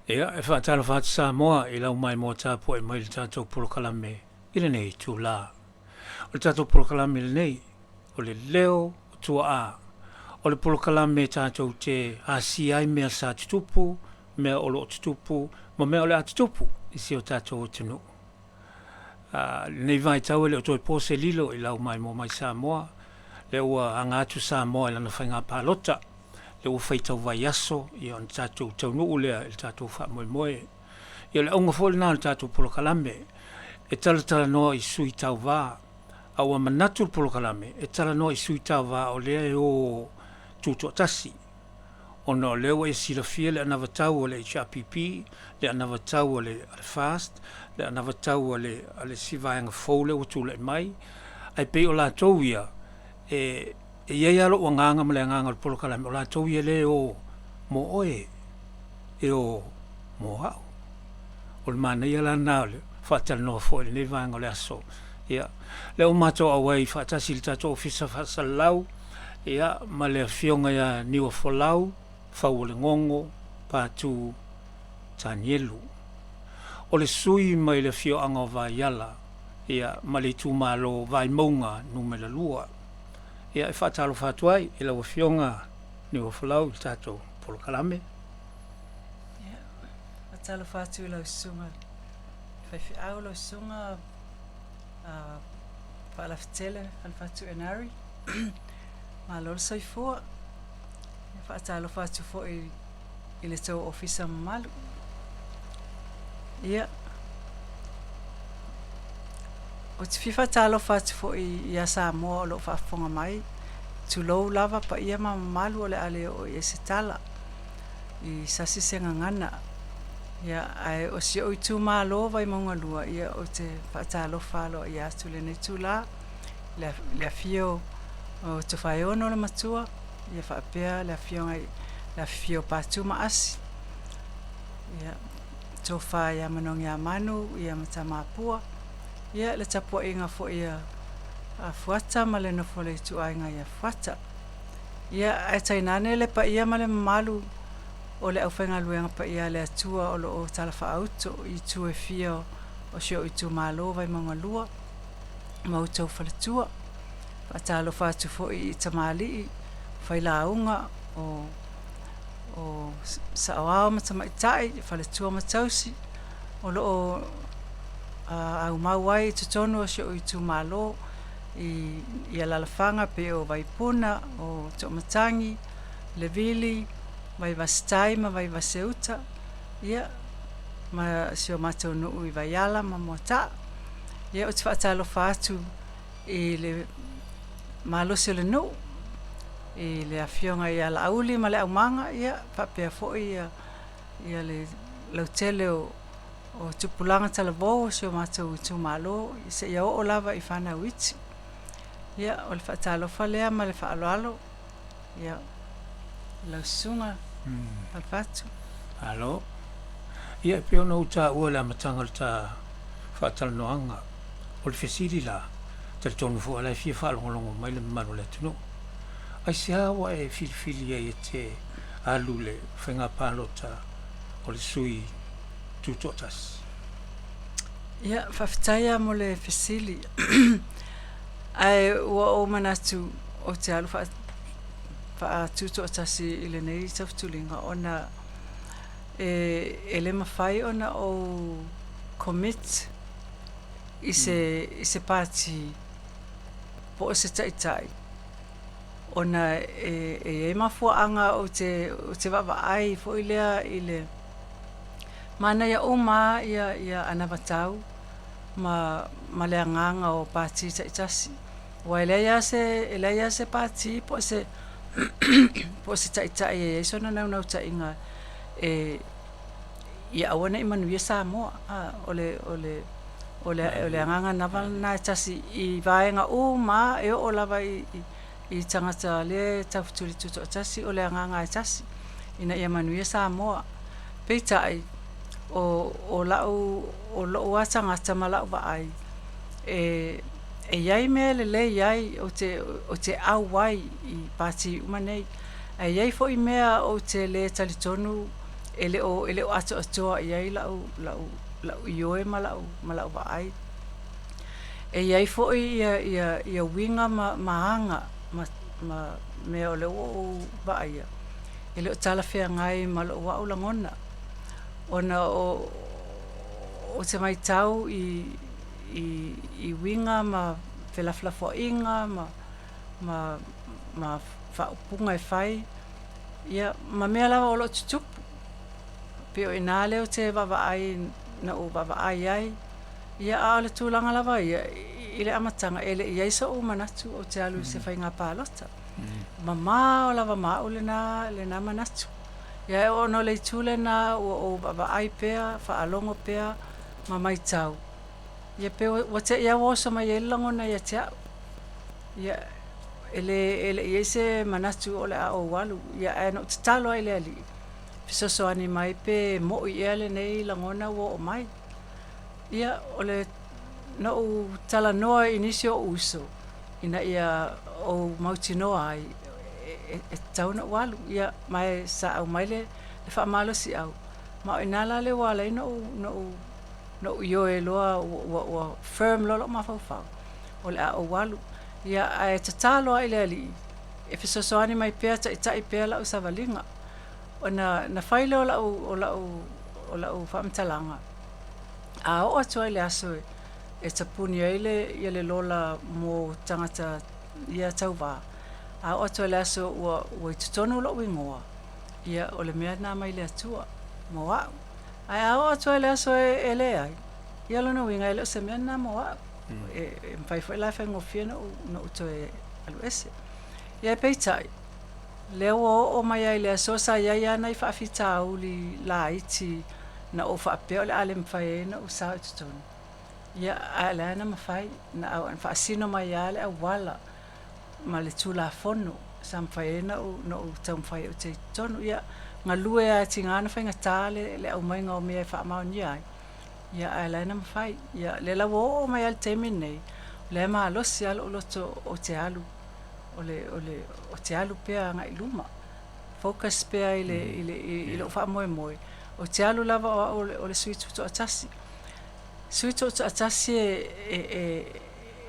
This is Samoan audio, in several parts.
Ia, e faatalofa atu Samoa i lau maimoa tapuai mai i le tatou polokalame i lenei itula. O le tatou polokalame lenei, o le Leo o Tuaa. O le polokalame tatou te asia ai mea sa tutupu, mea o lo o tutupu ma mea o le a tutupu i si o tatou atunuu. I lenei vaitau e le o toe po se lilo i lau maimoa mai Samoa, lea ua aga atu Samoa i lana faiga palota, lea ua faitau vaiaso ona tatou taunuu lea i le tatou faamoemoe. Ia o le auga foi lena o le tatou polokalame e talatalanoa i sui tauva, a ua manatu le polokalame e talanoa i sui tauva o lea e o tutoatasi, ona o lea ua e silafia le anavatau a le HRPP, le anavatau a le FAST, le anavatau a le isi vaega fou lea ua tulai mai, ae pei o latou ia e i ai lava lou agaga ma le agaga o le polokalame, o latou ia lea e o mo oe, e o mo au. O le manaia la lena o le faatalanoa foi i lenei vaega o le aso. Ia, lea ua matou auai faatasi i le tatou Ofisa Faasalalau ma le Afioga ia Niuafolau Fauolegogo Patu Tanielu. O le sui mai le afioaga o Vaiala ma le itumalo o Vaimauga 2. Ia, e faatalofa atu ai i lau Afioga Niuafolau i le tatou polokalame. Ia, faatalofa atu i lau Susuga i le Faifeau, lau Susuga Faalafetele Falefatu Enari. Malo le soifua. E faatalofa atu foi i le tou ofisa mamalu. Ia, ou te fia faatalofa atu foi ia Samoa o lo o faafofoga mai, tulou lava paia ma mamalu o le a le oo i ai se tala i sasi se gagana. Ia, ae o si ou itumalo Vaimauga 2, ia ou te faatalofa aloaia atu i lenei itula, i le afio o Tofaeono le matua, ia faapea le afioga i le afifio o Patu ma Asi, ia, Tofa ia Manogiamanu ia ma Tamapua, ia le tapuaiga foi a Fuata ma le nofo a le ituaiga ia Fuata. Ia, ae tainane le paia ma le mamalu o le aufaigaluega paia a le Atua o lo o talafaauto i itu e fia o si ou itumalo Vaimauga 2 ma outou faletua. Faatalofa atu foi i tamalii, failauga o o saoao ma tamaitai, faletua ma tausi o lo o aumau ai i totonu o si ou itumalo i alalafaga pei o Vaipuna, o Toamatagi, Levili, Vaivase-tai ma Vaivase-uta, ia, ma si o matou nuu i Vaiala ma Moataa. Ia, ou te faatalofa atu i le malosi o le nuu, i le afioga ia Laauli ma le aumaga, ia, faapea foi ia le lautele o tupulaga talavou o si o matou itumalo seia oo lava i fanau iti. Ia, o le faatalofa lea ma le faaaloalo. Ia, lau susuga Falefatu. Malo. Ia, e pei ona ou taua i le amataga o le ta faatalanoaga, o le fesili la, talitonu foi o la e fia faalogologo mai le mamalu o le atunuu, aisea ua e filifili ai e te alu i le faiga palota o le sui tutoatasi? Ia, faafetai lava mo le fesili. Ae ua ou manatu ou te alu faatutoatasi i lenei tautuliga ona e le mafai ona ou commit i se i se pati po o se taitai ona e i ai mafuaaga ou te ou te vaavaai foi lea i le manaia uma lava ia anavatau ma ma le agaga o pati taitasi. Aua e leai lava se e leai lava se pati po o se po o se taitai e i ai sona naunautaiga e ia aua ne i manuia Samoa. A, o le, o le, o le, o le agaga lava lena e tasi i vaega uma lava e oo lava i, i, i tagata lea e taufetuli tutoatasi, o le agaga e tasi ina ia manuia Samoa. Peitai, o, o lau, o lou lava tagata ma lau vaai, e, e i ai mea e lelei ai, ou te, ou te auai i pati uma nei, ae i ai foi mea ou te le talitonu e le o, e le o atoatoa i ai lau, lau, lau ioe ma lau, ma lau vaai. E i ai foi ia, ia, ia uiga ma, ma aga ma, ma mea o lea ua ou vaaia, e le o talafeagai ma lou au lagona, ona o, ou te matau i, i, i uiga ma felafolafoaiga ma, ma, ma faaupuga e fai, ia, ma mea lava o lo o tutupu. Pei o i ina lea ou te vaavaai, na ou vaavaai ai, ia, a o le tulaga lava ia, i le amataga, e le i i ai so'u manatu ou te alu i se faiga palota. Mamao lava ma au lena, lena manatu. Ia, ona o le itu lena ua ou vaavaai pea, faalogo pea ma matau, ia pei ua te i lava ua oso mai ai le lagona ia te au. Ia, e le, e le i i ai se manatu o le a ou alu, ia ae na ou tatalo lava i le Alii, fesoasoani mai pe mo'i ea lenei lagona ua oo mai. Ia, o le, na ou talanoa i nisi o ou uso ina ia ou mautinoa ai e tatau ona ou alu. Ia, ma e sa aumai le faamalosiau, ma o i ina la lea ua ala ai ona ou, ona ou, ona ou ioe loa ua, ua firm loa lou mafaufau o le a ou alu. Ia, ae tatalo lava i le Alii e fesoasoani mai pea, taitai pea lau savaliga. Ona na fai lea o lau, o lau, o lau faamatalaga, a oo atu lava i le aso e tapuni ai le, ia le lola mo tagata ia tauva, a oo atu lava i le aso ua, ua i totonu lou igoa, ia o le mea lena mai le Atua mo au. Ae a oo atu lava i le aso e leai, ia lona uiga e le o se mea lena mo au. E mafai foi la e faigofie ona ou toe alu ese. Ia peitai, lea ua oo mai lava i le aso sa i ai lava nai faafitauli laiti na ou faapea o le a le mafai ai ona ou sao i totonu. Ia, a o lea na mafai, na faasino mai lava le auala ma le Tulafono sa mafai ai ona ou taumafai ou te i totonu. Ia, galue lava e tiga ona faigata le aumaiga o mea e faamaonia ai, ia ae o la e na mafai. Ia, lea la ua oo mai lava i le taimi lenei, o lea e malosi lava lou loto ou te alu, o le, o le, ou te alu pea agai i luma, focus pea i le, i le, i lou faamoemoe, ou te alu lava o au o le sui tutoatasi. Sui tutoatasi e, e,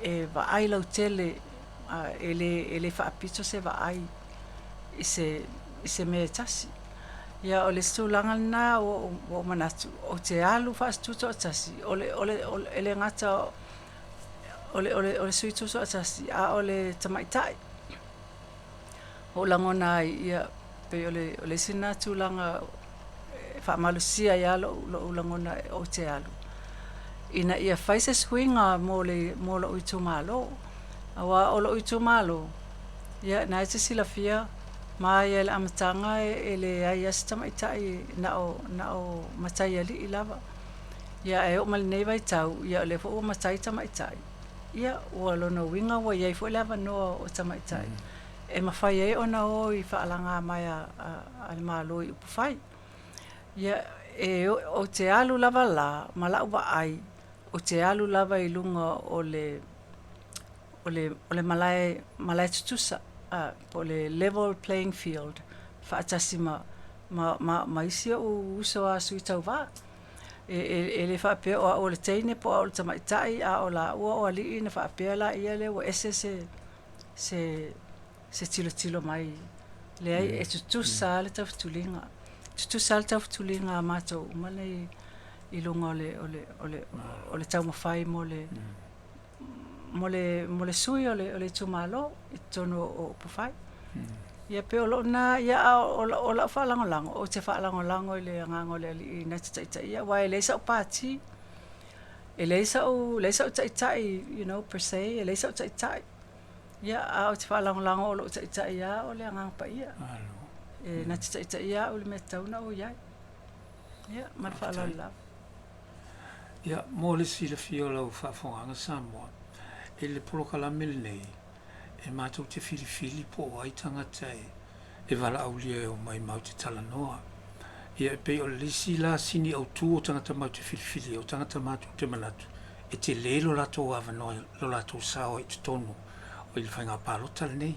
e vaai lautele, e le, e le faapito se vaai i se, i se mea e tasi. Ia, o le isi tulaga lena ua ou, ua ou manatu, ou te alu faa-tutoatasi, o le, o le, e le gata o le, o le, o le sui tutoatasi, a o le tamaitai. Ua ou lagona ai, ia, pei o le, o le isi lena tulaga e faamalosia ai lava lou, lou lagona ou te alu, ina ia fai se suiga mo le, mo lou itumalo. Aua o lou itumalo, ia, na e te silafia, mai lava i le amataga e leai lava se tamaitai na o, na o mataialii lava. Ia, ae oo mai lenei vaitau, ia o lea foi ua matai tamaitai, ia, ua lona uiga ua i ai foi le avanoa o tamaitai e mafai ai ona o i faalagamaea a le Malo i upufai. Ia, e, ou te alu lava la ma lau vaai, ou te alu lava i luga o le, o le, o le malae, malae tutusa, a, po o le level playing field faatasi ma, ma, ma, ma isi ou uso a sui tauva. E, e, e le faapea o au o le teine po o au o le tamaitai, a o laua o alii ona faapea laia lea ua ese se, se, se tilotilo mai. Leai, e tutusa lava le taufetuliga. Tutusa lava le taufetuliga a matou uma nei i luga o le, o le, o le, o le taumafai mo le, mo le, mo le sui o le, o le itumalo i totonu o upufai. Ia pei o lou lena, ia a o, o lau faalagolago, ou te faalagolago i le agaga o le Alii na te taitaia, aua e leai sa'u pati, e leai sa'u, leai sa'u taitai, you know, per se, e leai sa'u taitai. Ia, a ou te faalagolago o lou taitai lava o le Agaga Paia. E na te taitaia au i le mea e tatau ona ou i ai. Ia, ma le faaaloalo lava. Ia, mo le silafia o lau faafofogaaga Samoa, i le polokalame lenei, e matou te filifili po o ai tagata e valaaulia e omai matou te talanoa. Ia, e pei o le isi la sini autu o tagata matou te filifilia, o tagata matou te manatu e tele lo latou avanoa, lo latou sao i totonu i le faiga palota lenei.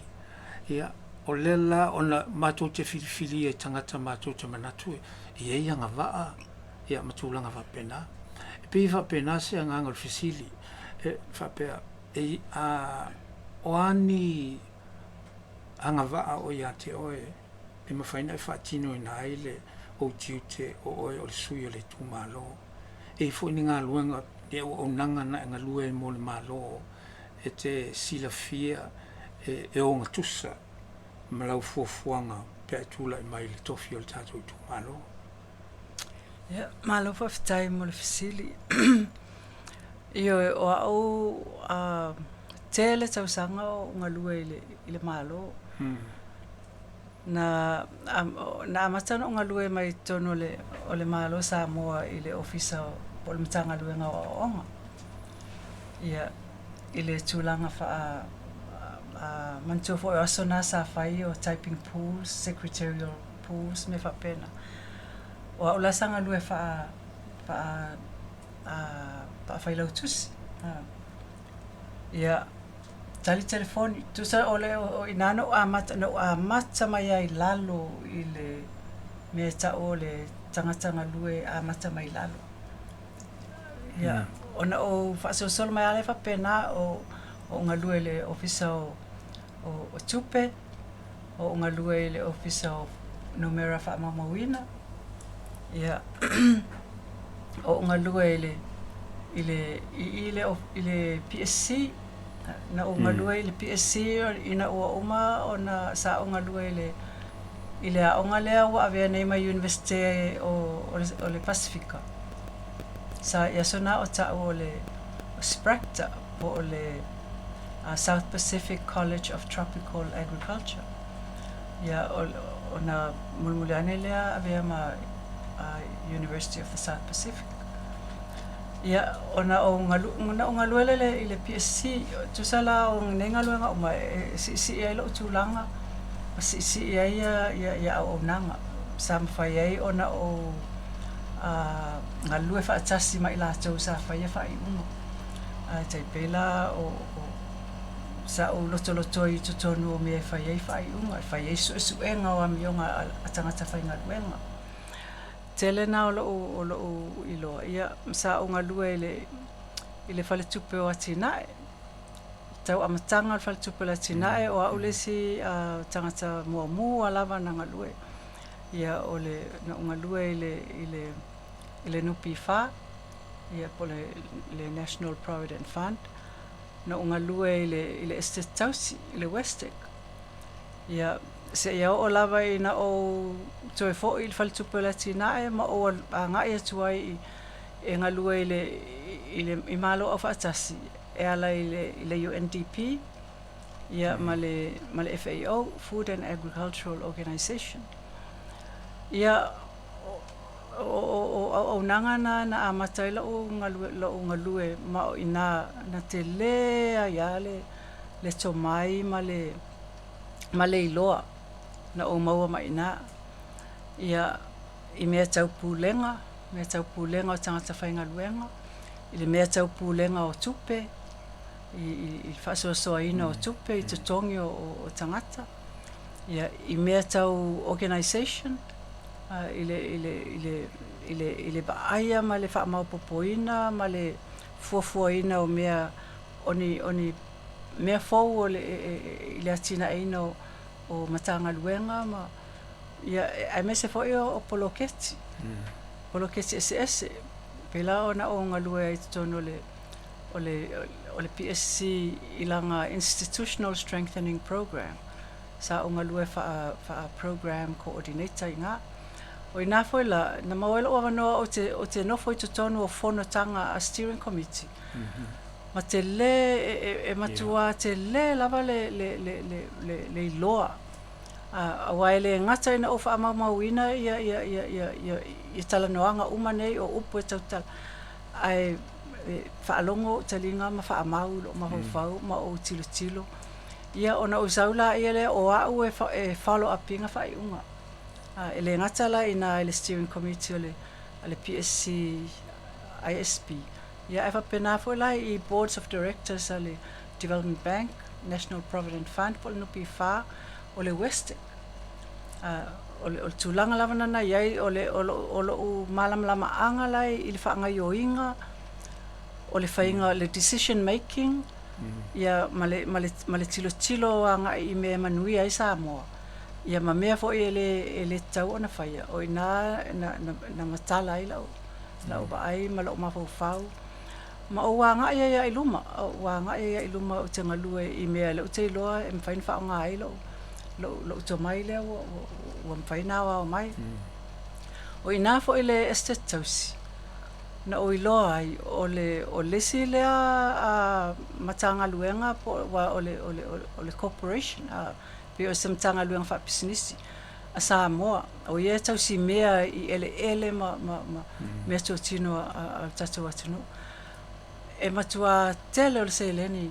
Ia, o lea la ona matou te filifilia i tagata matou te manatu e i ai agavaa, ia ma tulaga faapena. E pei e faapena se agaga o le fesili, e faapea, e, a, o a ni agavaa o ia te oe e mafai ona e faatinoina ai le ou tiute o oe o le sui o le itumalo? E i ai foi ni galuega, ni auaunaga na e galue ai mo le Malo e te silafia e ogatusa ma lau fuafuaga pe a e tulai mai i le tofi o le tatou itumalo? Ia, malo faafetai mo le fesili. Ioe, o au tele tausaga o ou galue i le Malo. Na amata ona ou galue mai i totonu o le Malo o Samoa i le Ofisa po o le Matagaluega o Aoaoga. Ia, i le tulaga faa manatua foi o aso na sa fai o typing pools, secretarial pools, mea faapena. O au la sa galue faa faa faafailautusi. Ia, tali telefoni, tusa o le o i ina na ou amata, na ou amata mai lava i lalo i le mea e tau o le tagata galue amata mai lalo. Ia, ona ou faasolosolo mai lava lea faapena, o ou galue i le Ofisa o Tupe, o ou galue i le Ofisa o Numera Faamaumauina, ia, o ou galue i le i le i i i le PSC. Na ou galue i le PSC ina ua uma ona sa ou galue i le i le aoga lea ua avea nei ma Iunivesite o o le Pasefika. Sa i aso na o ta'u o le SPRACTA po o le South Pacific College of Tropical Agriculture. Ia, ona mulimuli ane lea avea ma University of the South Pacific. Ia, ona ou na ou galue lea i le PSC, tusa la o nei galuega uma e siisii ai lou tulaga ma siisii ai ia auaunaga sa mafai ai ona ou galue faatasi ma i latou sa faia faaiuga. Ae tai pei la o sa ou lotolotoi i totonu o mea e fai ai faaiuga, e fai ai suesuega o amioga a tagata faigaluega. Tele na o lou o lou iloa, ia sa ou galue i le i le Faletupe o Atinae, tau amataga o le Faletupe o le Atinae, o au le isi tagata muamua lava na galue. Ia o le na ou galue i le i le i le NPF, ia po o le le National Provident Fund, na ou galue i le i le Esetete Tausi, i le WESTEC. Ia, seia oo lava ina ou toe foi i le Faletupe o le Atinae ma ou agai atu ai i e galue i le i le i Malo Aufaatasi e ala i le i le UNDP ia ma le ma le FAO, Food and Agricultural Organization. Ia, o o auaunaga na na amata ai lou galue lou galue ma o i ina na tele ai lava le le tomai ma le ma le iloa na ou maua mai i ina. Ia, i mea tau pulega, mea tau pulega o tagata faigaluega, i le mea tau pulega o tupe, i i le faasoasoaina o tupe i totogi o tagata, ia, i mea tau organization, i le i le i le i le i le vaaia ma le faamaopoopoina ma le fuafuaina o mea o ni o ni mea fou o le i le atinaeina o o Matagaluega ma ia aemaise foi o poloketi, poloketi eseese. Pei la ona ou galue ai i totonu o le o le o le PSC i lana Institutional Strengthening Programme. Sa ou galue faa faa Programme Coordinator i ina. O i ina foi la, na maua ai lou avanoa ou te ou te nofo i totonu o fonotaga a Steering Committee. Ma tele e matua tele lava le le le le le iloa Aua e le gata ina ou faamaumauina ia ia ia ia ia ia talanoaga uma nei o upu e tautala, ae faalogo ou taliga ma faamau i lou mafaufau ma ou tilotilo, ia ona ou sau laia lea o au e follow up ina faaiuga. E le gata la i ina i le Steering Committee o le a le PSC ISP, ia ae faapena foi la i Boards of Directors a le Development Bank, National Provident Fund po o le NPF, o le WESTEC. O le tulaga lava lena na i ai, o le, o lou malamalamaaga la i le faagaoioiga o le faiga, le decision making, ia ma le, ma le, ma le tilotilo agai i mea e manuia ai Samoa, ia ma mea foi e le, e le tatau ona faia, o i ina na, na, na matala ai lau, lau vaai ma lou mafaufau. Ma ou agai ai lava i luma, ou agai ai lava i luma ou te galue i mea lea ou te iloa e mafai ona faaaoga ai lou, lou, lou tomai lea ua, ua, ua mafai ona aoao mai. O i ina foi le Esetete Tausi na ou iloa ai o le, o le isi lea Matagaluega po o, aua o le, o le, o le Corporation, pei o se Matagaluega faapisinisi a Samoa, o ia e tausimea i eleele ma, ma, ma meatotino a le tatou atunuu. E matua tele o le seleni,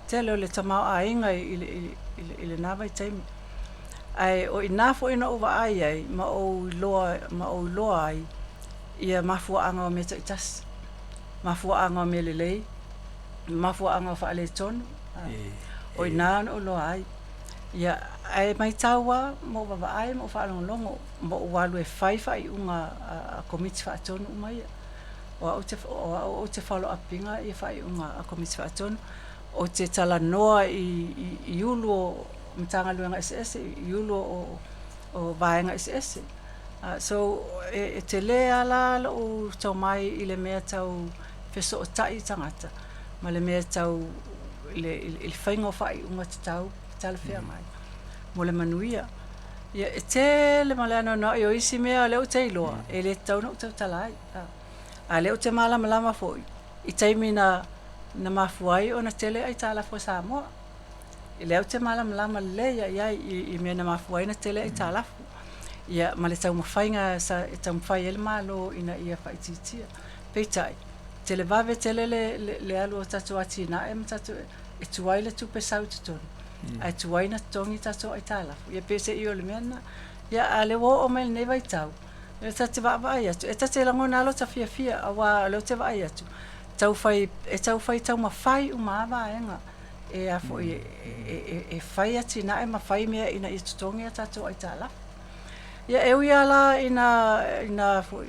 tele o le tamaoaiga i, i, i, i lena vaitaimi. Ae o i ina foi na ou vaai ai ma ou iloa, ma ou iloa ai ia mafuaaga o mea taitasi, mafuaaga o mea lelei, mafuaaga o faaletonu. O i ina na ou iloa ai. Ia, ae matau lava ma ou vaavaai ma ou faalogologo ma ou alu e fai faaiuga a Komiti Faatonu uma ia. O au o au ou te follow up ina ia faaiuga a Komiti Faatonu. Ou te talanoa i ulu o Matagaluega eseese, i ulu o vaega eseese. So, e tele lava la lou tomai i le mea tau fesootai i tagata ma le mea tau i le faiga o faaiuga tatau talafeagai mo le manuia. Ia, e tele ma le anoanoai o isi mea o lea ou te iloa e le tatau ona ou tautala ai. A o lea ou te malamalama foi i taimi na mafua ai ona tele aitalafu a Samoa. O lea ou te malamalama lelei lava i ai i mea na mafua ai ona tele aitalafu, ia ma le taumafaiga sa taumafai ai le Malo ina ia faaitiitia. Peitai, televave tele le alu o tatou atinae ma tatou, e tuai le tupe sau i totonu, ae tuai ona totogi tatou aitalafu. Ia pei se i o le mea lena. Ia, a o lea ua oo mai i lenei vaitau, e ta te vaavaai atu, e ta te lagona lava lota fiafia, aua o lea ou te vaai atu, taufai, e taufai taumafai uma lava vaega e a foi e fai atinae ma fai mea ina ia totogi a tatou aitalafu. Ia e ui lava la ina ina foi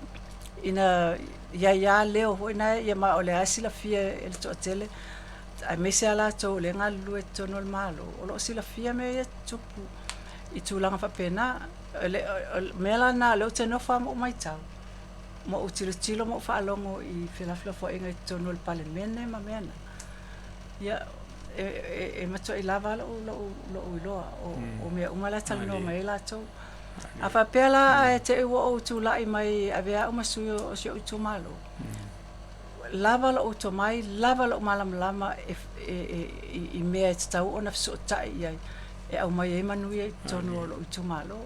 ina i ai lava leo foi na ia ma o lea lava e silafia e le toatele aemaise lava latou o lea e galulue i totonu o le Malo, o lo o silafia mea ia e tutupu i tulaga faapena. O le mea la lena o lea ou te nofo lava ma ou matau, ma ou tilotilo ma ou faalogo i felafolafoaiga i totonu o le Palemene ma mea na. Ia, e matuai lava lou iloa o mea uma la e talanoa mai ai latou. A faapea la ae te i ua ou tulai mai e avea au ma sui o si ou itumalo, lava lou tomai, lava lou malamalama i mea e tatau ona fesootai i ai e aumai ai manuia i totonu o lou itumalo.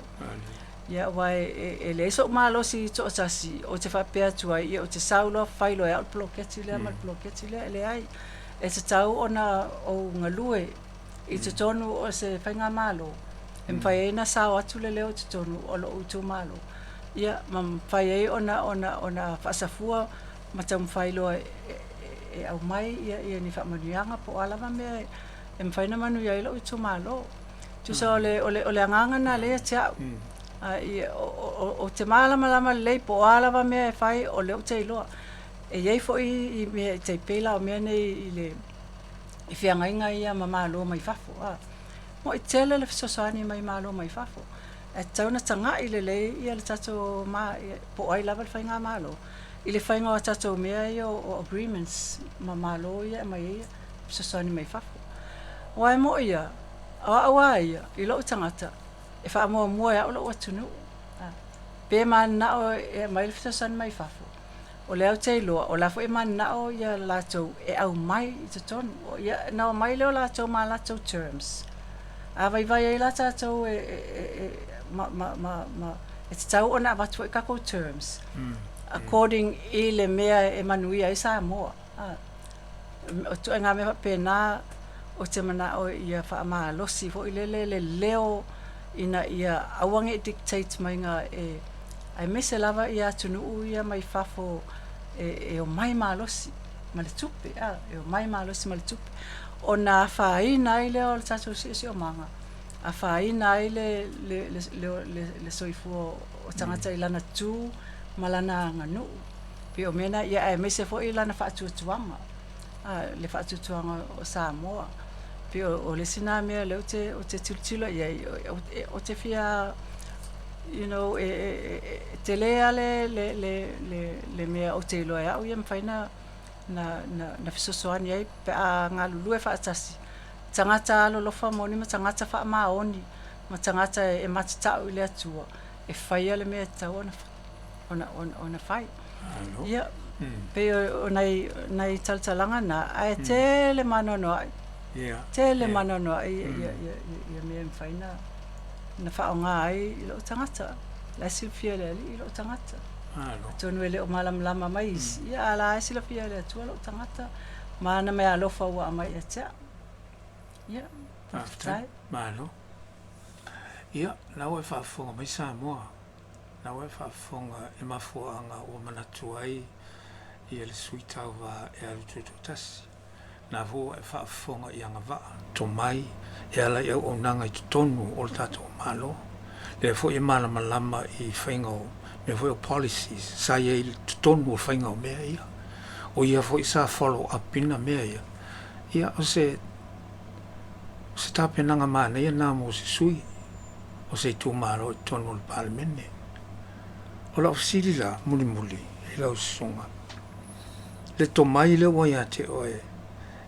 Ia, aua e leai sou malosi toatasi ou te faapea atu ai, ia ou te sau loa fai loa e au le poloketi lea ma le poloketi lea. E leai, e tatau ona ou galue i totonu o se faigamalo e mafai ai ona sao atu le leo i totonu o lou itumalo, ia, ma mafai ai ona faasafua ma taumafai loa e aumai ni faamanuiaga po o a lava mea e mafai ona manuia ai lou itumalo. Tusa o le, o le, o le agaga lena lea ia te au. Ou te malamalama lelei po o a lava mea e fai, o lea ou te iloa. E i ai foi i mea e tai pei la o mea nei i le i feagaiga ia ma Malo mai fafo. Mo'i tele le fesoasoani mai Malo mai fafo. Ae tatau ona tagai lelei ia le tatou po o ai lava le faigamalo i le faiga o a tatou mea ia o agreements ma Malo ia e aumai ai fesoasoani mai fafo. Aua e mo'i lava, o au lava ia, i lou tagata, e faamuamua e au lou atunuu. Pe mananao e aumai le fesoasoani mai fafo, o lea ou te iloa, o la foi e mananao ia latou e aumai i totonu. Ia, ona omai lea o latou ma a latou terms. A vaivai ai la tatou e e e ma ma ma ma e tatau ona avatu foi tatou terms according i le mea e manuia ai Samoa. A o ituaiga mea faapena ou te manao ia faamalosi foi lele le leo ina ia aua ne i dictate maiga e aemaise lava ia atunuu ia mai fafo e omai malosi ma le tupe, a, e omai malosi ma le tupe, ona afaina ai lea o le tatou siosiomaga, afaina ai le, le, le, le, le soifua o tagata i lana tu ma lana aganuu. Pei o mea na, ia aemaise foi lana faatuatuaga, a, le faatuatuaga o Samoa. Pei o le isi na mea lea ou te, ou te tilotilo i ai, ou te fia, you know, e, e, e tele lava le, le, le, le, le mea ou te iloa e au ia e mafai ona na, na, na fesoasoani ai pe a galulue faatasi tagata alolofa moni ma tagata faamaoni ma tagata e matatau i le Atua e faia le mea e tatau ona, ona, ona, ona fai. Ia, pei o nai, nai talatalaga na, ae tele maanoanoa'i, tele maanoanoa'i ia, ia, ia mea e mafai ona, ona faaaoga ai i lou tagata. O la e silafia e le Alii lou tagata. Atonu e le o malamalama mai isi, ia a o la e silafia e le Atua lou tagata ma ana meaalofa ua aumai ia te au. Ia, faafetai. Malo. Ia, la ua e faafofoga mai Samoa. La ua e faafofoga i mafuaaga ua manatu ai ia le sui tauva e alu tutoatasi. Na foi ua e faafofoga i agavaa, tomai e ala i auaunaga i totonu o le tatou Malo. Lea foi e malamalama i faiga o mea foi o policies sa i ai i totonu o faiga o mea ia. O ia foi sa follow up ina mea ia. Ia o se o se tapenaga manaia lena mo se sui o se itumalo i totonu o le Palemene. O lau fesili la mulimuli i lau susuga, le tomai lea ua ia te oe,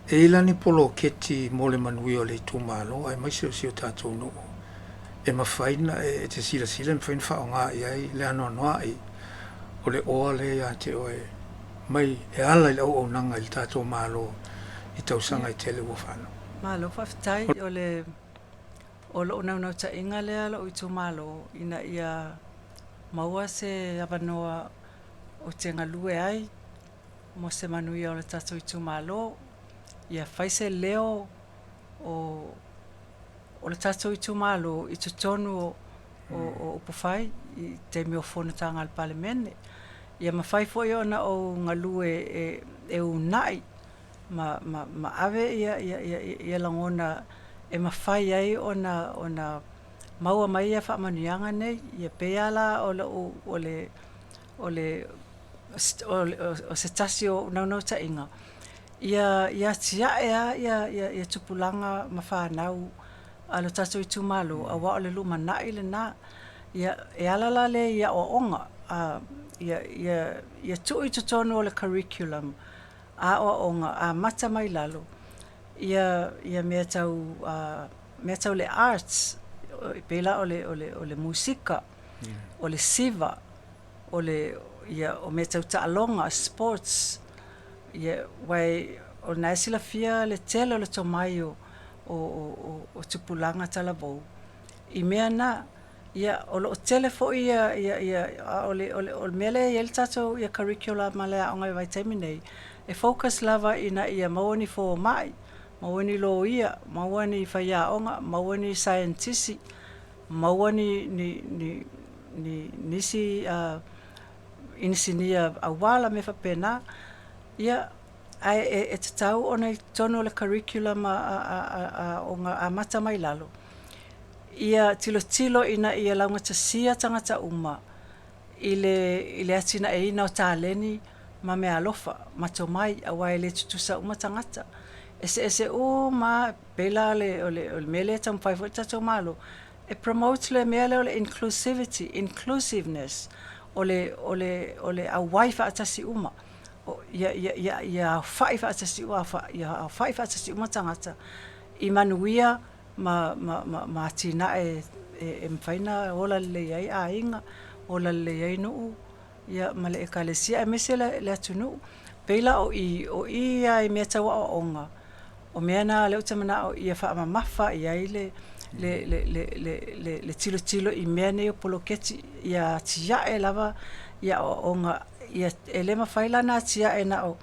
e i ai la ni poloketi mo le manuia o le itumalo aemaise o si o tatou nuu e mafai ona e te silasila e mafai ona faaaoga i ai le anoanoai o le oa lea ia te oe mai e ala i le auaunaga i le tatou Malo i tausaga e tele ua fano? Malo faafetai. O le o lou naunautaiga lea lou itumalo ina ia maua se avanoa ou te galue ai mo se manuia o le tatou itumalo, ia fai se leo o o le tatou itumalo i totonu o o upufai i taimi o fonotaga a le Palemene. Ia mafai foi ona ou galue e e uunai ma ma ma ave ia ia ia lagona e mafai ai ona ona maua mai ia faamanuiaga nei. Ia pei lava la o lou o le o le o se tasi o ou naunautaiga, ia ia atiae lava ia ia tupulaga ma fanau a lo tatou itumalo, aua o le lumanai lena. Ia, e ala la lea i aoaoga, ia ia ia tuu i totonu o le curriculum a aoaoga amata mai lalo ia ia mea tau mea tau le arts, e pei la o le o le o le musika, o le siva, o le ia o mea tau taaloga, sports, ia aua o lena e silafia le tele o le tomai o o o o tupulaga talavou i mea na. Ia o lo o tele foi ia ia ia a o le o le o le mea lea e i ai le tatou ia curriculum a le aoga i le vaitaimi nei, e focus lava ina ia maua ni fomai, maua ni loia, maua ni faiaoga, maua ni saienitisi, maua ni ni ni ni nisi inisinia auala mea faapena. Ia, ae e tatau ona i totonu o le curriculum a aoga amata mai lalo, ia tilotilo ina ia laugatasia tagata uma i le i le atinaeina o taleni ma meaalofa ma tomai aua e le tutusa uma tagata. Eseese uma lava, pei la o le o le mea lea e taumafai foi le tatou Malo e promote le mea lea o le inclusivity, inclusiveness, o le o le o le auai faatasi uma, ia ia ia aofai faatasi ia aofai faatasi uma tagata i manuia ma ma ma atinae e mafai ona ola lelei ai aiga, ola lelei ai nuu ia ma le ekalesia aemaise le atunuu. Pei la o i o i lava i mea tau aoaoga, o mea na lea ou te manao ia faamamafa i ai le le le le le le le tilotilo i mea nei o poloketi ia atiae lava ia aoaoga ia e le mafai la ona atiae na o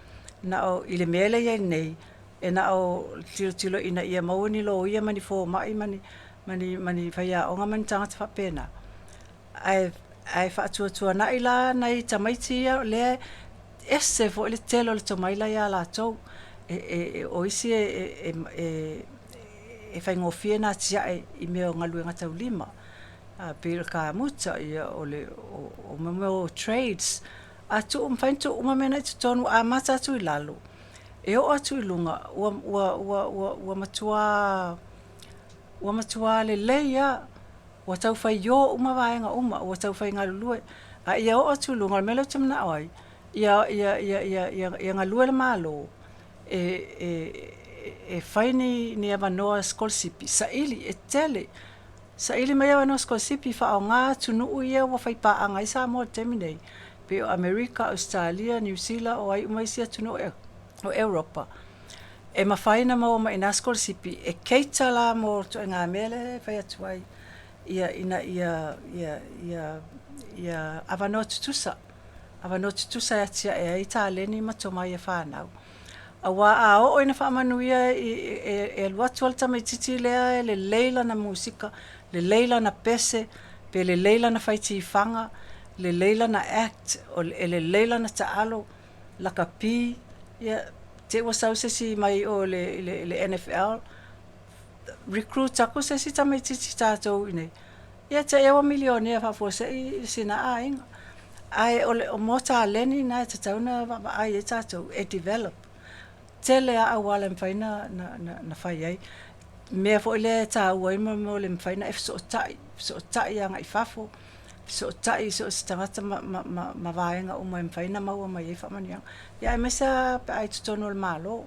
na o i le mea lea e i ai nei e na o le tilotilo ina ia maua ni loia ma ni fomai ma ni ma ni ma ni faiaoga ma ni tagata faapena, ae ae faatuatuanai la nai tamaiti ia lea e ese foi le tele o le tomai la e ia latou. E e o isi e e e e faigofie ona atiae i mea o galuega taulima, e pei o le kamuta, ia o le o mea o trades. A tuu, mafai ona tuu uma mea na i totonu amata atu i lalo e oo atu i luga ua ua ua ua matua ua matua lelei lava, ua tau faio uma vaega uma, ua tau fai galulue. A ia oo atu i luga, o le mea lea ou te manao ai, ia ia ia ia ia galue le Malo e e e fai ni ni avanoa sikolasipi, saili, e tele, saili mai avanoa sikolasipi, faaaoga atunuu ia ua faipaaga ai Samoa i le taimi nei, pei o Amerika, Ausetalia, Niu Sila, o ai uma isi atunuu o Europa, e mafai ona maua mai i ina sikolasipi e cater la mo le ituaiga mea lea e fai atu ai, ia ina ia ia ia ia avanoa tutusa, avanoa tutusa e atiae ai taleni ma tomai o fanau. Aua a oo ina faamanuia e alu atu lava le tamaitiiti lea e lelei lana musika, lelei lana pese, pe lelei lana fai tifaga, lelei lana act, e lelei lana taalo, lakapi, ia, te i ua sau se isi mai o i le NFL, recruit atu se isi tamaitiiti tatou i inei, ia te i lava ua milionea faafuasei sina aiga. Ae o le mo taleni na e tatau ona vaavaai i ai tatou e develop. Tele lava auala e mafai ona fai ai. Mea foi lea e taua ai mo le mafai ona e fesootai, fesootai agai i fafo, fesootai i so o se tagata ma, ma, ma, ma vaega uma e mafai ona maua mai ai faamanuiaga. Ia aemaise lava pe a i totonu o le Malo.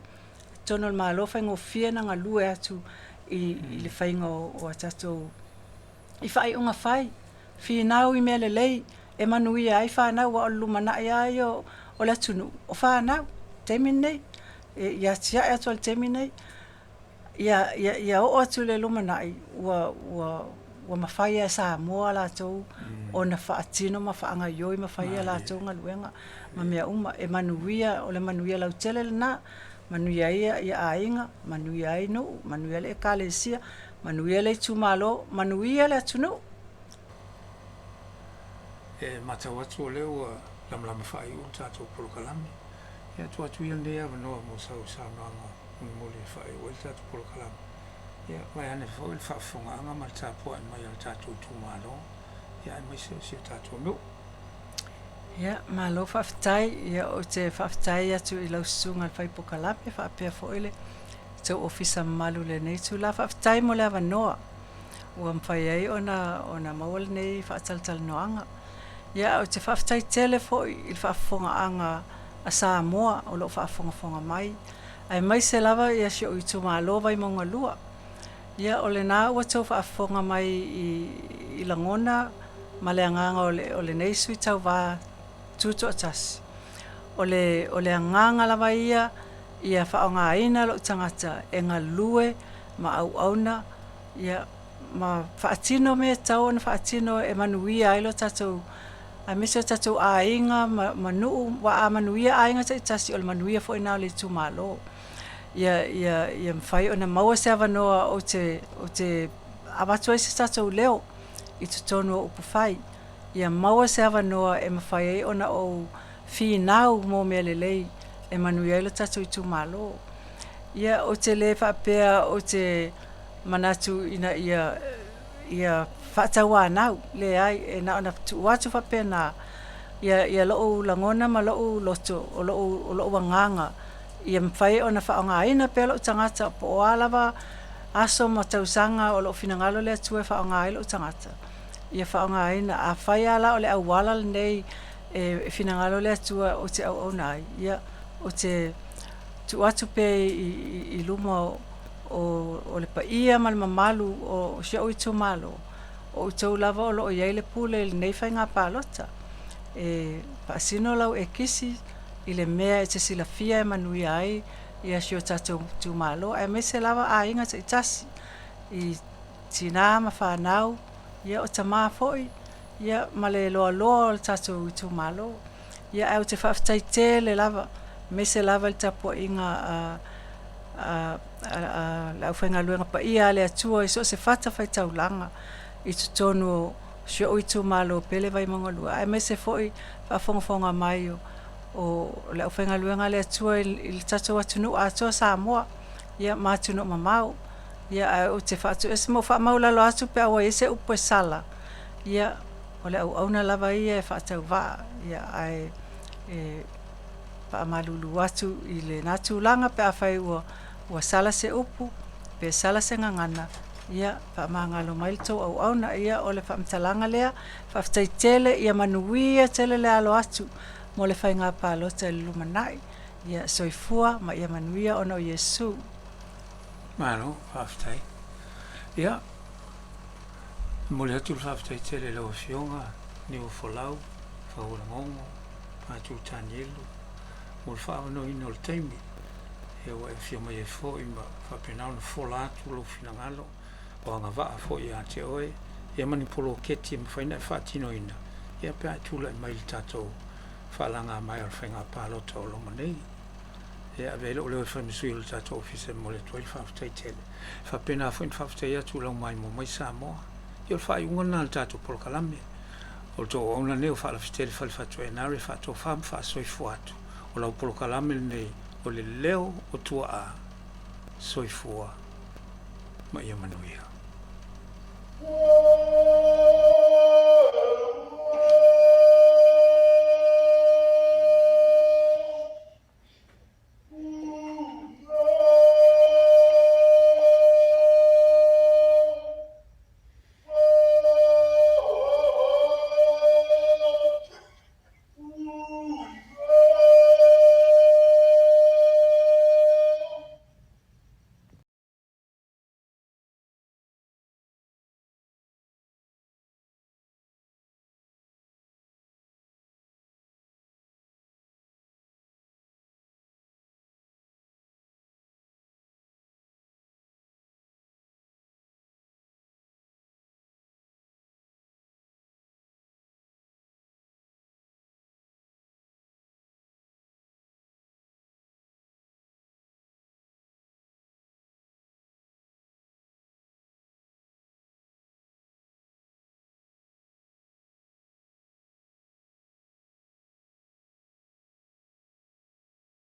I totonu o le Malo e faigofie ona galue atu i, i le faiga o, o a tatou i faaiuga fai, finau i mea lelei e manuia ai fanau, aua o le lumanai lava ia o le atunuu, o fanau, taimi lenei. E, ia atiae atu i le taimi lenei, ia, ia, ia oo atu i le lumanai, ua, ua, ua mafai lava e Samoa latou ona faatino ma faagaoioi ma fai a latou galuega ma mea uma. E manuia, o le manuia lautele lena, manuia ai aiga, manuia ai nuu, manuia le Ekalesia, manuia le itumalo, manuia le atunuu. E matau atu o lea ua lamalama faaiu le tatou polokalame. Ia, tuu atu ia lenei avanoa mo sau saunoaga mulimuli e faaiu ai le tatou polokalame. Ia, vaeane foi le faafofogaaga ma le tapuai mai a le tatou itumalo, ia aemaise o si o tatou nuu. Ia, malo faafetai. Ia, ou te faafetai atu i lau susuga i le fai polokalame faapea foi le tou ofisa mamalu i lenei itula. Faafetai mo le avanoa ua mafai ai ona ona maua lenei faatalatalanoaga. Ia, ou te faafetai tele foi i le faafofogaaga a Samoa o lo o faafogafoga mai, aemaise lava ia si ou itumalo Vaimauga 2. Ia, o lena ua tou faafofoga mai i i lagona ma le agaga o le o lenei sui tauva tutoatasi. O le o le agaga lava ia ia faaaogaina lou tagata e galue ma auauna ia ma faatino mea e tatau ona faatino e manuia ai lo tatou aemaise o tatou aiga ma ma nuu aua a manuia aiga taitasi o le manuia foi lena o le itumalo. Ia ia ia mafai ona maua se avanoa ou te ou te avatu ai se tatou leo i totonu o upufai. Ia maua se avanoa e mafai ai ona ou finau mo mea lelei e manuia ai lo tatou itumalo. Ia, ou te le faapea ou te manatu ina ia ia faatauanau, leai, e na ona tuu atu faapena ia ia lou lagona ma lou loto, o lou o lou agaga ia mafai ona faaaogaina pea lou tagata po o a lava aso ma tausaga o lo o finagalo le Atua e faaaoga ai lou tagata, ia faaaogaina. Afai lava la o le auala lenei e finagalo le Atua ou te auauna ai, ia, ou te tuu atu pea i luma o le paia ma le mamalu o si ou itumalo, o outou lava o lo o i ai le pule i lenei faiga palota. E faasino lau ekisi i le mea e te silafia e manuia ai si o tatou itumalo, aemaise lava aiga taitasi i. tinā ma fanau, ia o tamā foi, ia ma le loaloa o le tatou itumalo. Ia ae ou te faafetai tele lava, aemaise lava i le tapuaiga a a a le aufaigaluega paia a le Atua i so o se fatafaitaulaga i totonu o si ou itumalo pele Vaimauga 2, aemaise foi faafogafoga mai o o le aufaigaluega a le Atua i le tatou atunuu atoa Samoa, ia ma atunuu mamao. Ia ae ou te faatuese ma ou faamaulalo atu pe a ua i ai se upu e sala, ia o le auauna lava ia e faatauvaa, ia ae e faamalulu atu i lena tulaga pe afai ua ua sala se upu pe sala se gagana, ia faamagalo mai le tou auauna. Ia o le faamatalaga lea, faafetai tele, ia manuia tele le alo atu mo le faiga palota i le lumanai. Ia soifua ma ia manuia ona o Iesu. Malo faafetai. Ia, e momoli atu le faafetai tele i lau Afioga Niuafolau Faualagogo Patu Tanielu mo le faaavanoaina o le taimi ua e afio mai ai foi ma faapena ona fofola atu lou finagalo o agavaa foi ia te oe ia ma ni poloketi e mafai ona e faatinoina ia pe a e tulai mai i le tatou faalagamaea o le faiga palota o loma nei. E avea ai lou leo e fai ma sui o le tatou Ofisa e momoli atu ai le faafetai tele. E faapena foi ona faafetai atu i lau maimoa mai Samoa. Ia o le faaiuga lena o le tatou polokalame. O le tou auauna lenei o Faalafetele Falefatu Enare e faatofa ma faasoifua atu. O lau polokalame lenei o le Leo o Tuaa. Soifua ma ia manuia.